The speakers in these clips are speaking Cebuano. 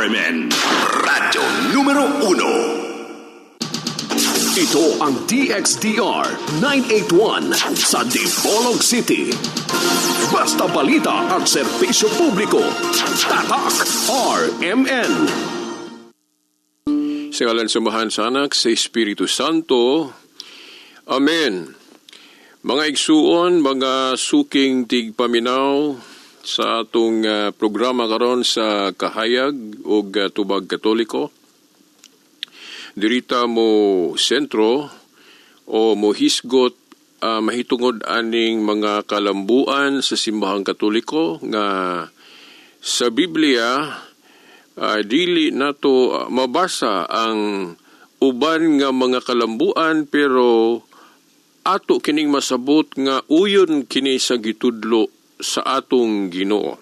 RMN. Radyo numero 1. Ito ang DXDR 981 sa Dipolog City. Basta balita at serbisyo publiko. Tatak RMN. Sa ngalan sa Amahan, sa Anak, sa Espiritu Santo. Amen. Mga igsuon, mga suking tigpaminaw sa atong programa karon sa Kahayag ug Tubag Katoliko. Dirita mo sentro o mo hisgot mahitungod aning mga kalambuan sa Simbahang Katoliko nga sa Biblia dili nato mabasa ang uban nga mga kalambuan, pero ato kining masabot nga uyon kini sa gitudlo sa atong Ginoo.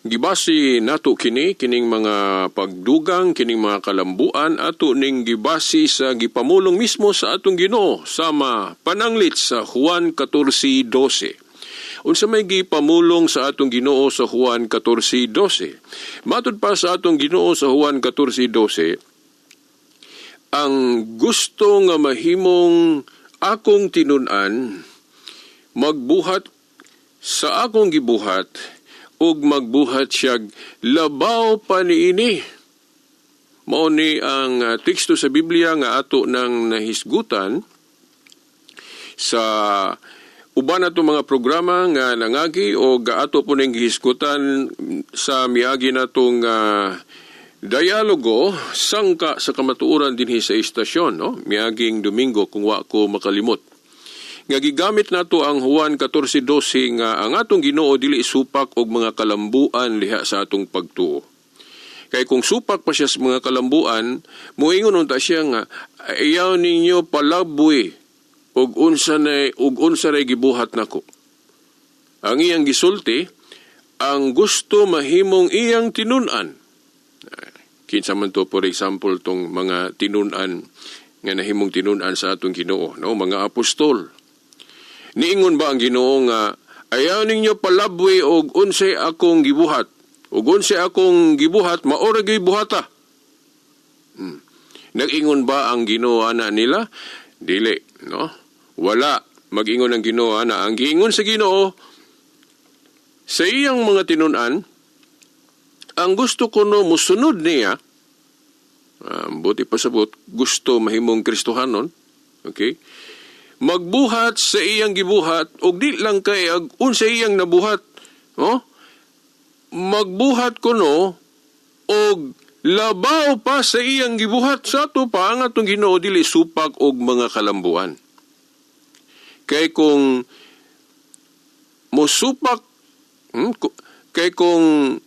Gibasi nato kini, kining mga pagdugang, kining mga kalambuan, ato ning gibasi sa gipamulong mismo sa atong Ginoo sama pananglit sa Juan 14:12. Unsa may gipamulong sa atong Ginoo sa Juan 14:12? Matud pa sa atong Ginoo sa Juan 14:12, ang gusto nga mahimong akong tinun-an magbuhat sa akong gibuhat ug magbuhat siyag labaw pa niini. Mao ni ang teksto sa Biblia nga ato nang nahisgutan sa uban nato mga programa nga nangagi o ato po ning gihisgutan sa miagi natong dialogo sangka sa kamatuoran dinhi sa istasyon, no, miaging Domingo, kung wa ko makalimot, nga gigamit nato ang Juan 14:12 nga ang atong Ginoo dili supak og mga kalambuan liha sa atong pagtuo. Kay kung supak pa siya sa mga kalambuan, moingon unta siya nga ayaw ninyo palaboy og unsa na og unsa ray gibuhat nako. Ang iyang gisulti, ang gusto mahimong iyang tinun-an. Kinsa man to, for example, tong mga tinun-an nga nahimong tinun-an sa atong Ginoo, no, mga apostol? Niingon ba ang Ginoo nga ayaw ninyo palabwi og unsay akong gibuhat? Ug unsay akong gibuhat, mao ra gyud buhata? Nag-ingon ba ang Ginoo ana nila? Dili, no? Wala mag-ingon ang Ginoo ana. Ang giingon sa Ginoo sa iyang mga tinun-an, ang gusto kuno musunod niya, buti pasabot, gusto mahimong Kristohanon, okay? Magbuhat sa iyang gibuhat og di lang kay ag unsa iyang nabuhat, no? Magbuhat kuno og labaw pa sa iyang gibuhat. Sa ato pa, ang atong Ginoo dili supak og mga kalambuan. Kay kung mosupak, kay kung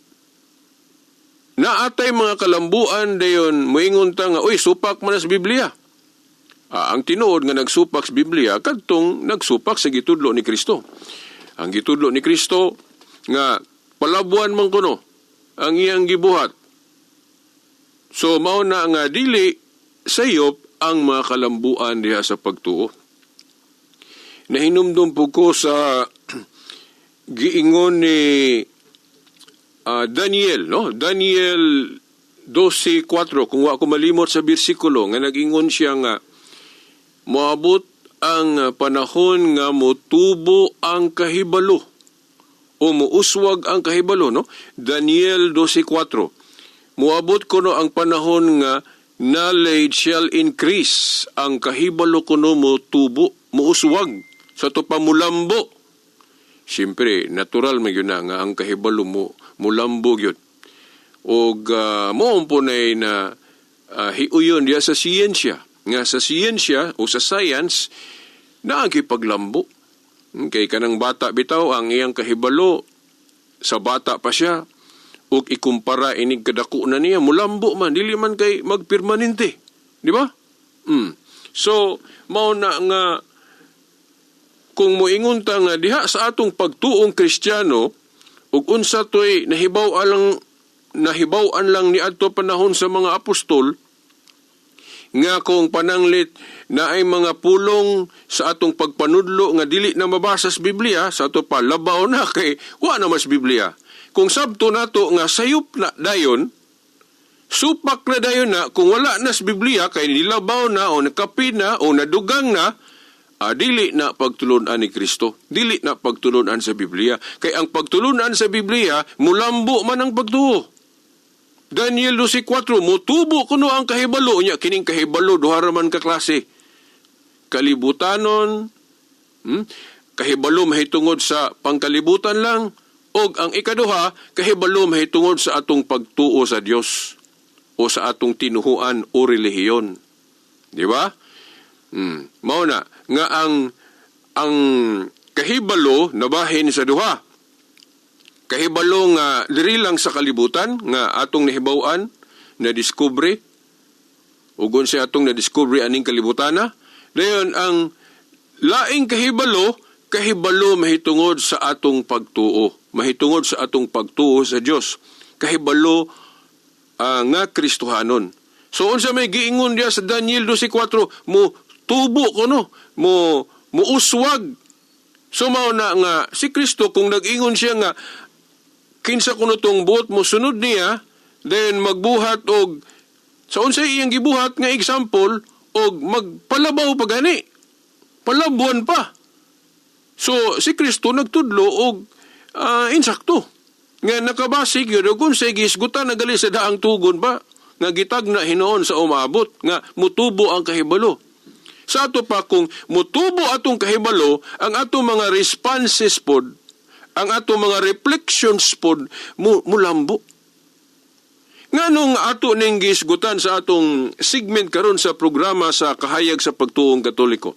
naatay mga kalambuan, dayon moingon ta nga, "Uy, supak man na sa Biblia." Ang tinuod nga nagsupak sa Biblia kadtong nagsupak sa gitudlo ni Kristo. Ang gitudlo ni Kristo nga palabuan man kuno ang iyang gibuhat. So mao na nga dili sayop ang mga kalambuan diha sa pagtuo. Nahinumdum po ko sa giingon ni Daniel, no? Daniel 12:4, kung wa ko malimot sa bersikulo, nga nag-ingon siya nga moabot ang panahon nga motubo ang kahibalo o muuswag ang kahibalo, no? Daniel 12:4. Moabot kuno ang panahon nga knowledge shall increase, ang kahibalo kuno motubo, muuswag sa to pa mulambo. Siyempre, natural man yun na nga ang kahibalo mo mulambo gyud. Og mo po na na hiuyon diya sa siyensya. Nga sa siyensya o sa science, naagipaglambo. Kay kanang bata bitaw, ang iyang kahibalo sa bata pa siya ug ikumpara inig kadako na niya, mulambo man, dili man kay magpermanente, di ba? So mao na nga kung moingon ta nga diha sa atong pagtuong Kristiyano ug unsa toy nahibaw-an lang ni adto panahon sa mga apostol, nga kung pananglit na ay mga pulong sa atong pagpanudlo nga dili na mabasa sa Biblia, sa ato pa labaw na kay wa na mas Biblia. Kung sabto nato nga sayop na dayon, Supak na dayon na kung wala na sa Biblia kay nilabaw na o nakapin na o nadugang na, dili na pagtulunan ni Kristo. Dili na pagtulunan sa Biblia. Kay ang pagtulunan sa Biblia, mulambo man ang pagtuo. Daniel 12:4, mutubo kuno ang kahibalo niya. Kining kahibalo, duha ra man ka klase. Kalibutanon, kahibalo mahitungod sa pangkalibutan lang, og ang ikaduha, kahibalo mahitungod sa atong pagtuo sa Dios o sa atong tinuhuan o relihiyon. Di ba? Mao na nga ang kahibalo nabahin sa duha. Kahibalo nga diri lang sa kalibutan nga atong nahibaw-an, na diskubre ug unsa atong na-discover aning kalibutana. Dayon ang laing kahibalo, kahibalo mahitungod sa atong pagtuo, mahitungod sa atong pagtuo sa Dios. Kahibalo nga Kristohanon. So unsa may giingon diya sa Daniel 12:4, mo tubo kuno, mo muuswag. So mao na nga si Kristo kung nag-ingon siya nga kinsa kuno tong buot mo sunod niya, then magbuhat og sa unsay iyang gibuhat nga example og magpalabaw pa gani. Palabuan pa. So si Kristo nagtudlo og insakto. Nga nakabase gyud og unsay gihisgutan na gali sa daang tugon ba nga gitagna hinuon sa umabot nga mutubo ang kahibalo. Sa ato pa kung mutubo atong kahibalo, ang atong mga responses pod, ang atong mga reflections pod mulambo. Nganong ato ning gihisgutan sa atong segment karon sa programa sa Kahayag sa Pagtuong Katoliko?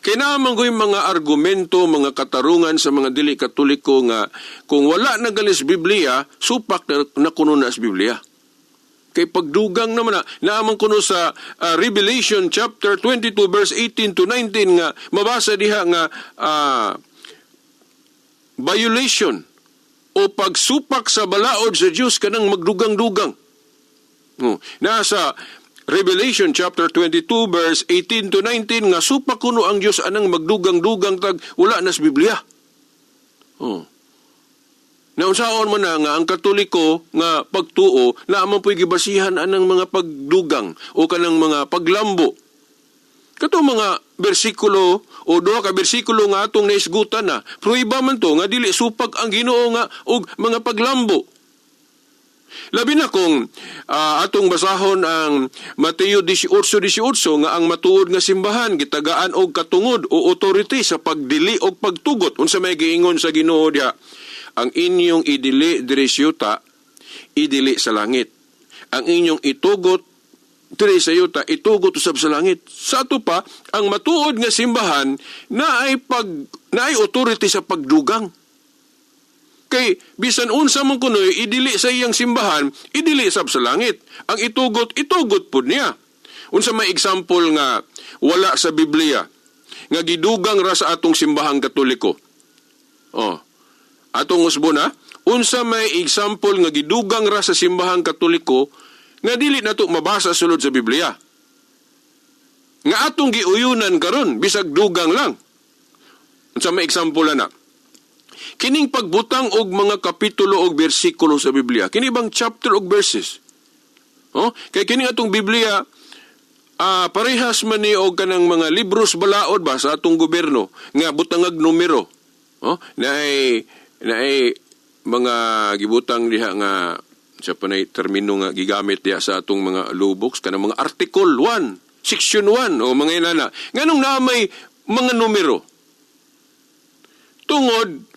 Kay naa man go'y mga argumento, mga katarungan sa mga dili Katoliko nga kung wala na galis Biblia, supak na kuno na sa Biblia. Kay pagdugang naman na, naaman kuno sa Revelation chapter 22 verse 18 to 19 nga mabasa diha nga violation o pagsupak sa balaod sa Dios kanang magdugang-dugang. Oh, nasa Revelation chapter 22 verse 18 to 19 nga supak kuno ang Dios anang magdugang-dugang tag wala na sa Biblia. Oh. Naunsaon man na nga ang Katoliko nga pagtuo na man po'y gibasihan anang mga pagdugang o kanang mga paglambo. Kato mga bersikulo o duha ka bersikulo nga atong naisgutan na, pruiba man to nga dili supak ang Ginoo nga og mga paglambo. Labi na kung atong basahon ang Mateo 18:18 nga ang matuod nga simbahan gitagaan og katungod o authority sa pagdili og pagtugot. Unsa may giingon sa Ginoo diha? Ang inyong idili diri sa yuta, idili sa langit. Ang inyong itugot diri sa yuta, itugot usab sa langit. Sa ato pa, ang matuod nga simbahan naay authority sa pagdugang. Kay bisan unsa man kunoy idili sa iyang simbahan, idili sab sa langit. Ang itugot, itugot pud niya. Unsa may example nga wala sa Biblia nga gidugang ra sa atong simbahang Katoliko? Oh. Atong usbon ha, unsa may example nga gidugang ra sa simbahang Katoliko nga dili nato mabasa sulod sa Biblia? Nga atong giuyunan karon bisag dugang lang. Unsa may example na? Kining pagbutang og mga kapitulo og bersikulo sa Biblia, kini bang chapter og verses? Oh, kay kining atong Biblia parehas man ni og kanang mga libros balaod ba sa atong gobyerno nga butangag numero. Oh, naay mga gibutang diha nga sa panay termino nga gigamit diha sa atong mga law books kanang mga article 1, section 1 o mga inana. Nganong naa may mga numero? Tungod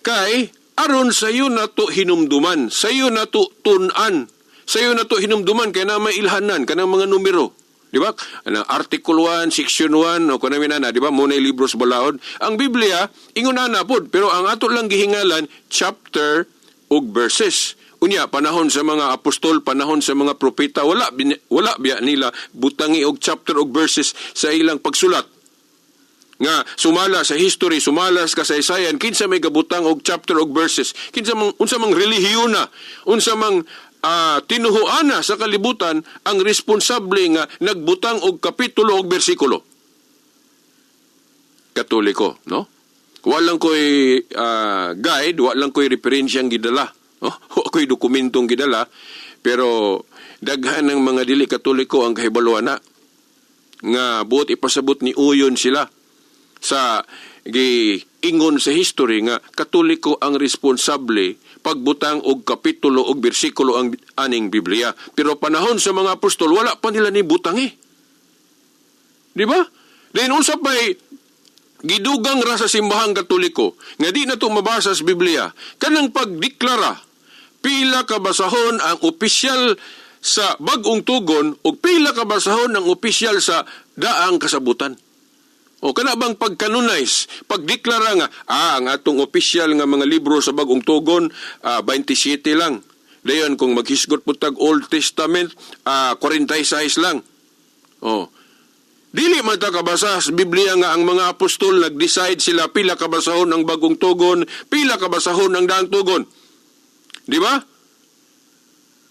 kay aron sayo nato hinumduman, sayo nato tun-an, sayo nato hinumduman kay na may ilhanan kanang mga numero. Di ba? Anang article 1, section 1 o kanang inana, di ba? Mo na libros balaod. Ang Biblia ingon ana pod, pero ang ato lang gihingalan chapter ug verses. Unya panahon sa mga apostol, panahon sa mga propeta, wala biya nila butangi og chapter og verses sa ilang pagsulat. Nga sumala sa history, sumala sa kasaysayan, kinsa may gabutang og chapter og verses, kinsa mang unsa mang relihiyona, unsa mang tinuhuana sa kalibutan ang responsable nga nagbutang og kapitulo og bersikulo. Katoliko, no? Walang ko'y guide, walang ko'y referensyang gidala. Oh, ako'y dokumentong gidala, pero daghan ng mga dili Katoliko ang kahibalo ana nga buot ipasabot ni uyon sila sa giingon sa history nga Katoliko ang responsable pagbutang og kapitulo og bersikulo ang aning Biblia. Pero panahon sa mga apostol, wala pa nila ni butang eh. Di ba? Then unsa pa'y gidugang ra sa Simbahang Katoliko nga di na to mabasa sa Biblia, kanang pagdeklara pila ka basahon ang opisyal sa Bagong Tugon ug pila ka basahon ang opisyal sa Daang Kasabutan. O kana bang pagkanonize, pagdeklara nga ang atong opisyal nga mga libro sa Bagong Tugon, 27 lang. Dayon kung maghisgot po tag Old Testament, 46 lang. Oh. Dili man ta kabasa sa Biblia nga ang mga apostol nag-decide sila pila ka basahon ang Bagong Tugon, pila ka basahon ang Daang Tugon. Di ba?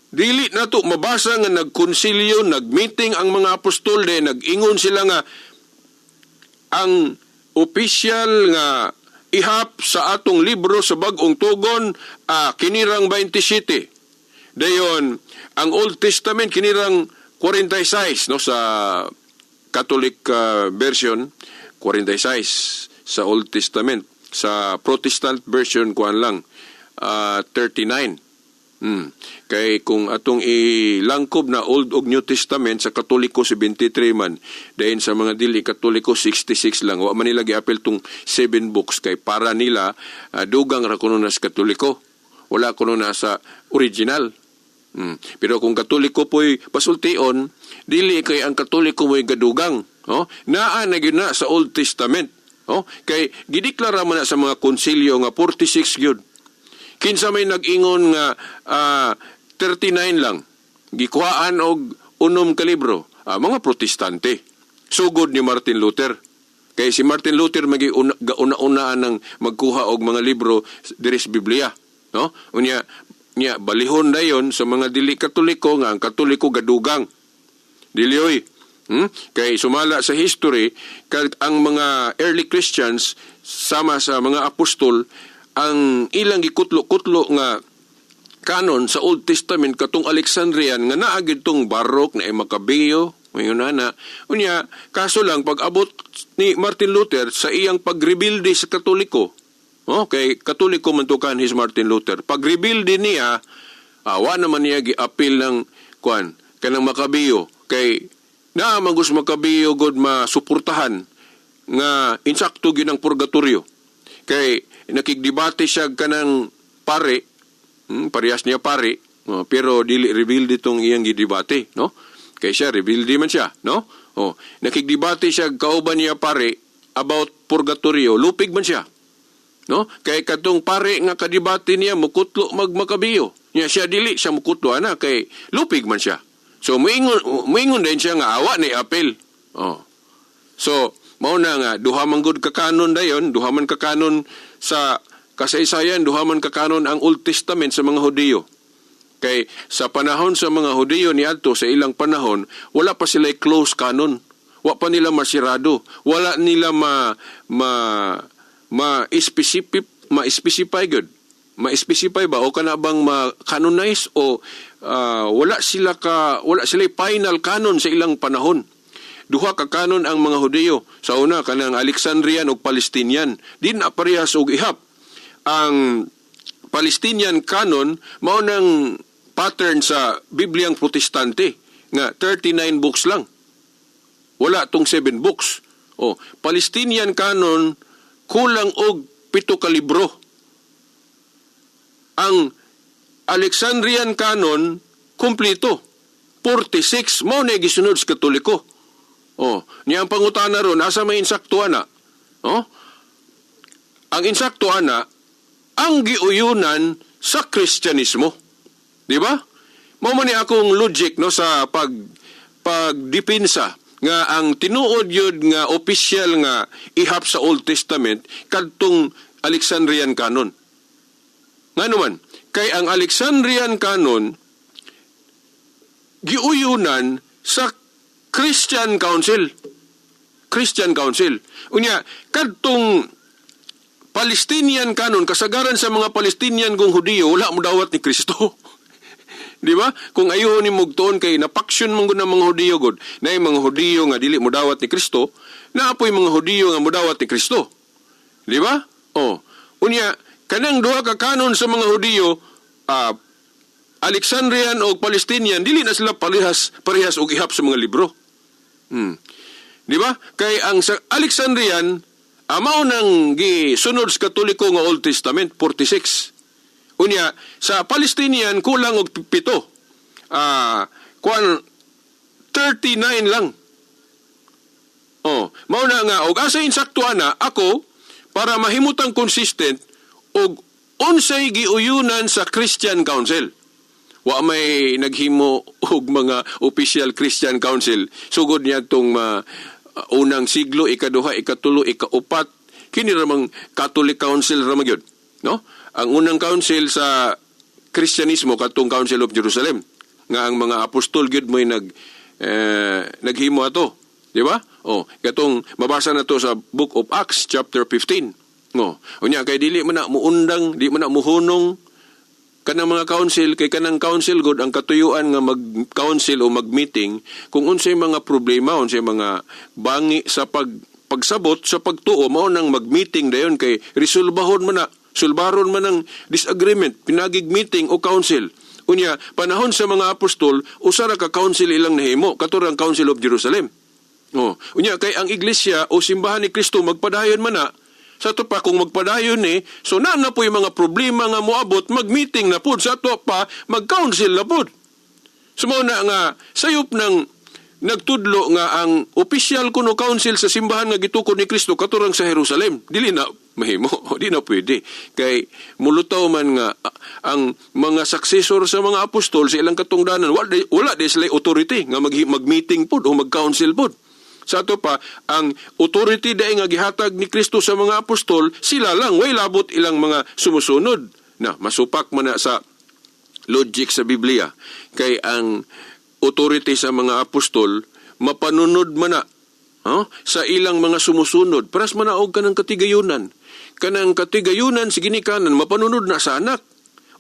Dili na to mabasa nga nagkonsilyo, nagmeeting ang mga apostol de nag-ingon sila nga ang opisyal nga ihap sa atong libro sa Bagong Tugon, kinirang 27. Dayon ang Old Testament kinirang 46, no, sa Catholic version 46 sa Old Testament, sa Protestant version kuan lang, 39. Kay kung atong ilangkob na Old ug New Testament, sa Katoliko 73 man, dayon sa mga dili Katoliko 66 lang. Wa man nila giapil tong 7 books kay para nila dugang ra kuno na sa Katoliko. Wala kuno na sa original. Pero kung Katoliko po'y pasultion, dili kay ang Katoliko mo'y gadugang. Oh? Naa na gyud na sa Old Testament. Oh? Kay gideklara man na sa mga konsilyo nga 46 gyud. Kinsa may nag-ingon nga 39 lang, gikuhaan og 6 ka libro, mga Protestante. Sugod ni Martin Luther. Kay si Martin Luther magi gauna-unaan ng magkuha og mga libro diri sa Biblia, no? Unya nya balihon dayon sa mga dili Katoliko nga ang Katoliko gadugang. Dili oy. Kay sumala sa history, ang mga early Christians sama sa mga apostol, ang ilang gikutlo-kutlo nga canon sa Old Testament katong Alexandrian nga naa gyud tong Baruch na Macabeo, mayon na. Unya kaso lang pag abot ni Martin Luther sa iyang pagrebuild sa Katoliko, okay, Katoliko man tukan his Martin Luther, pag-rebuild niya, wa naman niya giapil ng kuan kanang Macabeo kay naa man gus Macabeo god masuportahan nga insakto gyud ang purgatorio. Kay nakigdebate siya kanang pare, parehas niya pare, oh, pero dili revealed itong iyang gidebate, no? Kay siya revealed man siya, no? Oh, nakigdebate siya kauban niya pare about purgatorio, lupig man siya. No? Kay katong pare nga kadebate niya mukutlo magmakabiyo. Nya siya dili siya mukutlo ana kay lupig man siya. So muingon din siya nga awa ni apel. Oh. So mao na nga duha man gud ka kanon dayon, duha man ka kanon sa kasaysayan, duha man ka kanon ang Old Testament sa mga Hudiyo. Kay sa panahon sa mga Hudiyo niadto sa ilang panahon, wala pa sila close canon. Wa pa nila masirado. Wala nila ma ma ma specific ma-specify gud. Ma-specify ba o kana bang ma-canonize o wala sila final canon sa ilang panahon. Duha ka canon ang mga Hudiyo. Sa una kanang Alexandrian ug Palestinian. Di na parehas og ihap. Ang Palestinian canon mao nang pattern sa Bibliang Protestante nga 39 books lang. Wala tong 7 books. O, Palestinian canon kulang og 7 ka libro. Ang Alexandrian canon kumpleto. 46 mao na gisunod sa Katoliko. Oh, niya ang pangutana ron, asa may insakto ana? Oh? Ang insakto ana ang giuyunan sa Kristyanismo. Di ba? Mao man ni akong logic, no, sa pagdipinsa nga ang tinuod yun nga opisyal nga ihap sa Old Testament kadtong Alexandrian canon. Nga naman, kay ang Alexandrian canon giuyunan sa Christian Council. Christian Council. Unya, kadtong Palestinian canon, kasagaran sa mga Palestinian kung Hudiyo, wala mo dawat ni Kristo. Di ba? Kung ayuho ni mugtuon kay napaksyon man gud ng mga Hudiyo gud, na mga Hudiyo nga dili mo dawat ni Kristo, naapoy mga Hudiyo nga modawat ni Kristo. Di ba? Oh. Unya, kanang duha ka kanon sa mga Hudiyo, Alexandrian o Palestinian, dili na sila parehas parehas og ihap sa mga libro. Di ba? Kay ang sa Alexandrian, mao nang gisunod sa Katoliko nga Old Testament, 46. Unya, sa Palestinian kulang og 7. Kuan 39 lang. Oh, mao na nga og asa insakto ana ako para mahimutang consistent og unsay giuyunan sa Christian Council. Wa may naghimo og mga official Christian Council sugod niya tong unang siglo, ikaduha, ikatulo, ikaupat, kini ramang Catholic Council ra gyud, no? Ang unang council sa Kristyanismo katong Council of Jerusalem nga ang mga apostol gyud mo'y naghimo ato, di ba? Oh, katong mabasa na to sa Book of Acts chapter 15, no? Unya kay dili man na muundang, di man na muhunong kanang mga council, kay kanang council god ang katuyuan nga mag-council o mag-meeting kung unsay mga problema, unsay mga bangi sa pagsabot sa pagtuo, mao nang mag-meeting dayon kay resolbahon man na, sulbaron man ang disagreement pinagig meeting o council. Unya panahon sa mga apostol, usa ra ka council ilang nahimo, kato rang Council of Jerusalem. Oh, unya kay ang iglesia o simbahan ni Kristo magpadayon man na. Sa ato pa kung magpadayon ni, so na na po yung mga problema nga moabot, mag-meeting na pud. Sa ato pa, mag-council na pud. So mao na nga sayop ng nagtudlo nga ang opisyal kuno council sa simbahan nga gitukod ni Kristo katurang sa Jerusalem. Dili na mahimo, di na pwede. Kay mulutaw man nga ang mga successor sa mga apostol sa ilang katungdanan, wala di sila authority nga mag-meeting pud o mag-council pud. Sa ato pa, ang authority dai nga gihatag ni Kristo sa mga apostol, sila lang, way labot ilang mga sumusunod. Na masupak man na sa logic sa Biblia. Kay ang authority sa mga apostol, mapanunod man na, huh, sa ilang mga sumusunod. Paras man na og kanang katigayunan. Kanang katigayunan sa ginikanan, mapanunod na sa anak.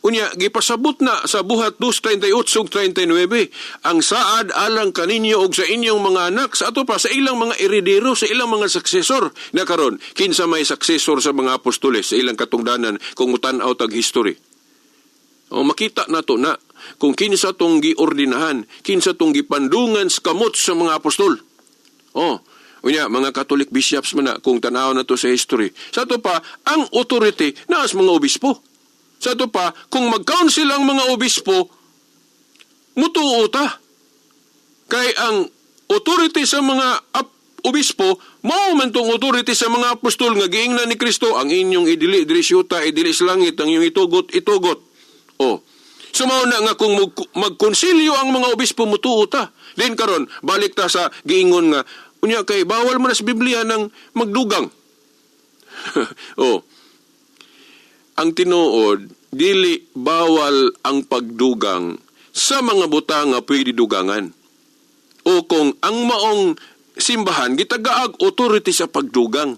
Unya, gipasabot na sa Buhat 2:38 ug 39, ang saad alang kaninyo og sa inyong mga anak, sa ato pa sa ilang mga eredero, sa ilang mga successor. Na karon, kinsa may successor sa mga apostoles sa ilang katungdanan kung mutan-aw tag history? O makita nato na kung kinsa tong giordinahan, kinsa tong gipandungan sa kamot sa mga apostol. Oh, unya, mga Catholic bishops man na kung tanaw na to sa history. Sa ato pa, ang authority naas mga obispo. Sa ato pa, kung mag-council ang mga obispo, mutuo ta. Kay ang authority sa mga obispo, mao man tong authority sa mga apostol nga giingnan ni Kristo, ang inyong idili diri sa yuta, idili sa langit, ang inyong itugot, itugot. Oh. So mao na nga kung magkonsilyo ang mga obispo, mutuo ta. Din karon, balik ta sa giingon nga unya kay bawal man na sa Biblia ng magdugang. Oh. Ang tinuod, dili bawal ang pagdugang sa mga butang nga pwede dugangan. O kung ang maong simbahan gitagaag authority sa pagdugang.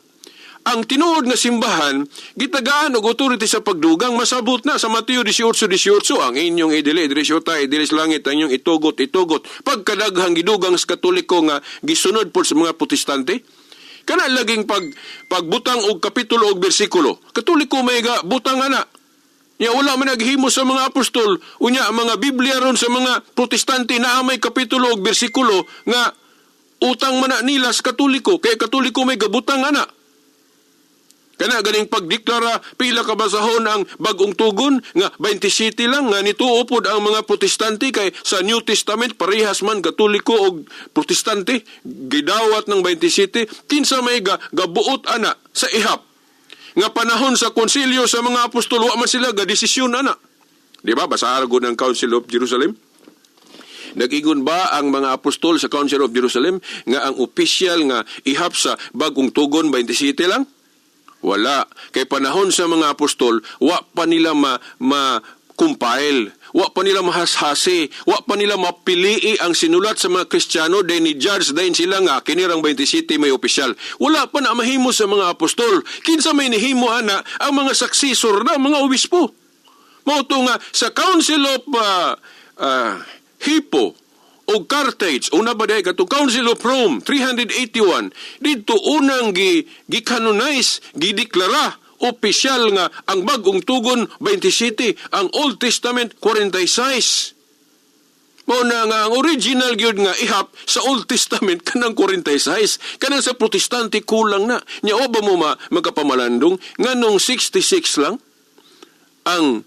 Ang tinuod nga simbahan gitagaan og authority sa pagdugang, masabot na sa Mateo 18:18, ang inyong idili diri sa yuta, idili sa langit, ang inyong itugot, itugot. Pagkadaghang gidugang sa Katoliko nga gisunod pod sa mga Protestante, kana laging pagbutang og kapitulo og bersikulo. Katoliko may ga butang ana. Ya wala man naghimo sa mga apostol, unya ang mga Biblia ron sa mga Protestante naa may kapitulo og bersikulo nga utang man na nila sa Katoliko, kay Katoliko may gabutang ana. Kana ganing pagdeklara pila ka basahon ang Bagong Tugon nga 27 lang nga nituo pod ang mga Protestante, kay sa New Testament parehas man Katoliko og Protestante gidawat ng 27. Kinsa may gabuot ana sa ihap nga panahon sa konsilyo sa mga apostol wa man sila gadesisyon ana? Di ba basahan gud ng Council of Jerusalem? Nag-ingon ba ang mga apostol sa Council of Jerusalem nga ang opisyal nga ihap sa Bagong Tugon 27 lang? Wala. Kay panahon sa mga apostol, wa pa nila ma compile. Wa pa nila mahashasi, wa pa nila mapilii ang sinulat sa mga Kristiyano, then ni judge dayon sila nga kini rang 27 may opisyal. Wala pa na mahimo sa mga apostol. Kinsa may nihimo ana? Ang mga successor na mga obispo. Mao to nga sa Council of Hippo o Carthage, una ba diay katong Council of Rome 381, didto unang gi gi-canonize, gideklara opisyal nga ang Bagong Tugon 27, ang Old Testament 46. Mao na nga ang original gyud nga ihap sa Old Testament kanang 46, kanang sa Protestante kulang na. Nya o ba mo magkapamalandong nganong 66 lang ang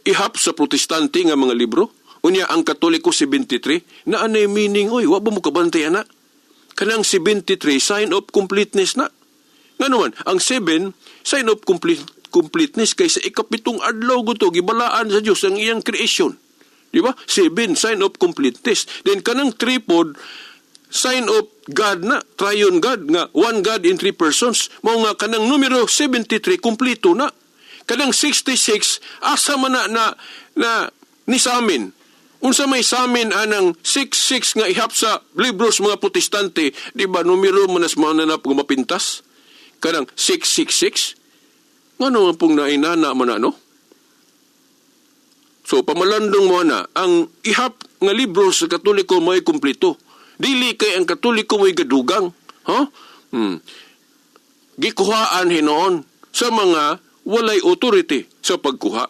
ihap sa Protestante nga mga libro? Unya ang Katoliko 73 na anay meaning, oy, wa ba mo kabantay ana? Kanang 73, sign of completeness na. Ngano man ang 7, sign of completeness, kay sa ikapitong adlaw guto gibalaan sa Dios ang iyang creation. Di ba? 7, sign of completeness. Then kanang tripod, sign of God na, triune God nga one God in three persons. Mao nga kanang numero 73 kompleto na. Kanang 66, asa man na na, na ni sa amin? Unsa may samin anang 66 nga ihap sa libros mga Protestante, di ba numero man nas mga na mapintas? Kanang 666? Ngano nga pong nainana man na, no? So pamalandong mo na, ang ihap nga libro sa Katoliko may kumpleto. Dili kay ang Katoliko mo'y gadugang. Ha? Gikuhaan hinoon sa mga walay authority sa pagkuha.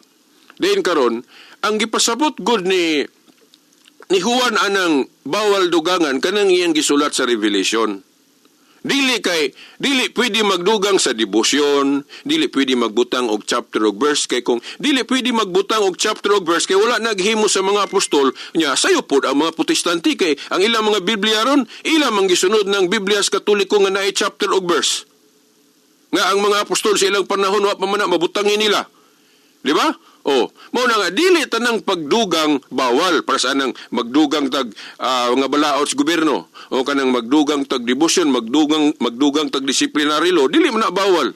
Then karon, ang gipasabot gud ni Juan anang bawal dugangan kanang iyang gisulat sa Revelation. Dili kay dili pwede magdugang sa debosyon, dili pwede magbutang og chapter og verse, kay kung dili pwede magbutang og chapter og verse kay wala naghimo sa mga apostol nya, sayo pod ang mga Protestante kay ang ilang mga Biblia ron ila man gisunod ng Biblia sa Katoliko nga naay chapter og verse. Nga ang mga apostol sa ilang panahon wa pa man na mabutangin nila. Di ba? Oh, mao na nga dili tanang pagdugang bawal, para sa anang magdugang tag nga balaod sa gobyerno o kanang magdugang tag debosyon, magdugang tag disciplinary law, dili man na bawal.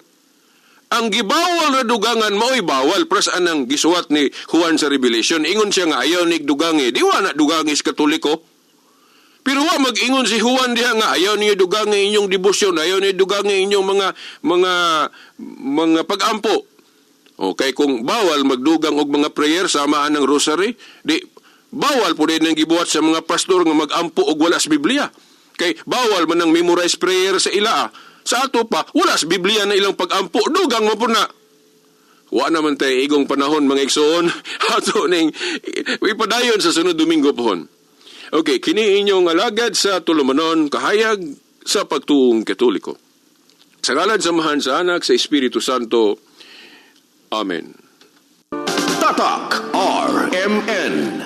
Ang gibawal na dugangan mao'y bawal para sa anang gisuwat ni Juan sa Revelation. Ingon siya nga ayaw ni dugangi. Di wa na dugangi sa Katoliko. Pero wa mag-ingon si Juan diha nga ayaw niyo dugangi inyong debosyon, ayaw niyo dugangi inyong mga pag-ampo. Okay, kung bawal magdugang og mga prayer sama ang rosary, di bawal po din ang gibuhat sa mga pastor nga mag-ampo og wala sa Biblia. Kay bawal man ang memorize prayer sa ila. Sa ato pa, wala sa Biblia na ilang pag-ampo, dugang mo po na. Wa naman tayo igong panahon, mga igsoon. Ato ning ipadayon sa sunod Domingo pohon. Okay, kini inyong alagad sa tulumanon, kahayag sa pagtuong Katoliko. Sa ngalan sa Amahan, sa Anak, sa Espiritu Santo. Amen. Tatak RMN.